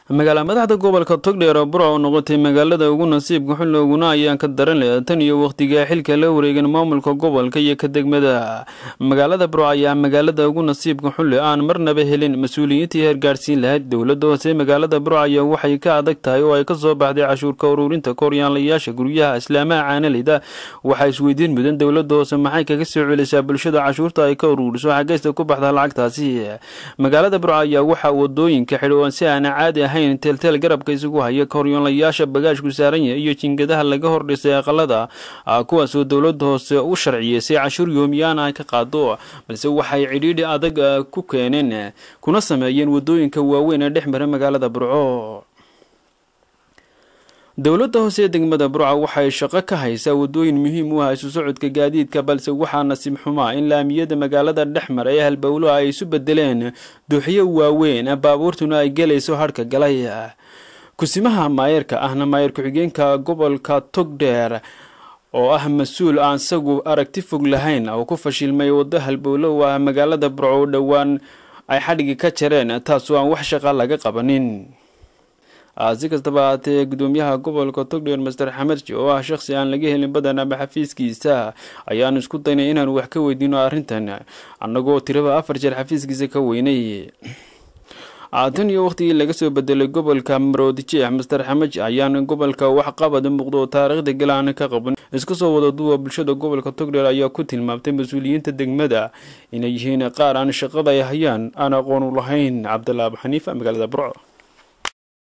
Magaala madaxda gobolka Togdheer oo Burco oo noqotay magaalada ugu nasiibka xun looguna ayaan ka daran leh tan iyo wakhtiga xilka la wareegan maamulka gobolka iyo ka degmada. Magaalada Burco ayaa magaalada ugu nasiibka xun leh aan marnaba helin mas-uuliyiintii heergaarsiin lahayd. Dowladda hoose magaalada Burco ayaa waxay ka adag tahay oo ay kasoo baxday cashuurka ururinta kooryaanlayaasha guryaha islaamaha caanaleyda. Waxaa isweydiin mudan, dowladda hoose maxay kaga soo celisaa bulshada cashuurta ay ka ururiso? Xageysta ku baxda lacagtaasi? Magaalada Burco ayaa waxaa wadooyinka xidhoon si aan caadi ahayn teelteel garabka isugu haya koryoonlayaasha bagaashku saaran yahay iyo jingadaha laga hordhisay aqalada, kuwaasoo dowladda hoose u sharciyeysay cashuur yoomiyaana ay ka qaado, balse waxay cidhiidhi adag ku keeneen kuna sameeyeen wadooyinka waaweyn ee dhex mara magaalada Burco. Dowladda hoose ee degmada Burca waxay shaqo ka haysaa wadooyin muhiim u ah isu socodka gaadiidka, balse waxaa nasiib xumaa in laamiyada magaalada dhex mara ee halbowlaha ay isu bedeleen dooxyo waaweyn, baabuurtuna ay gelayso hadhka galay. Kusimaha maayeerka ahna maayer ku-xigeenka gobolka Togdheer oo ah mas-uul aan isagu aragti fog lahayn oo ku fashilmay waddo halbowlo u ah magaalada Burco oo dhowaan ay xadhigi ka jareen, taasoo aan wax shaqa laga qabanin. Si kastaba haatee, gudoomiyaha gobolka Togdheer Master Xamarji oo ah shakhsi aan laga helin badanaba xafiiskiisa ayaan isku daynay inaan wax ka weydiino arrintan, annagoo tiraba 4 jeer xafiiskiisa ka weynay. Tan iyo waqtigii laga soo bedelay gobolka Maroodijeex, Master Xamaji ayaan gobolka wax qabad muuqdo oo taariikhda galaan ka qaban. Isku soo wada duwa, bulshada gobolka Togdheer ayaa ku tilmaamtay mas-uuliyiinta degmada inay yihiin qaar aan shaqada ay hayaan aan aqoon u lahayn. Cabdalla Abu Xaniifa, magaalada Burco.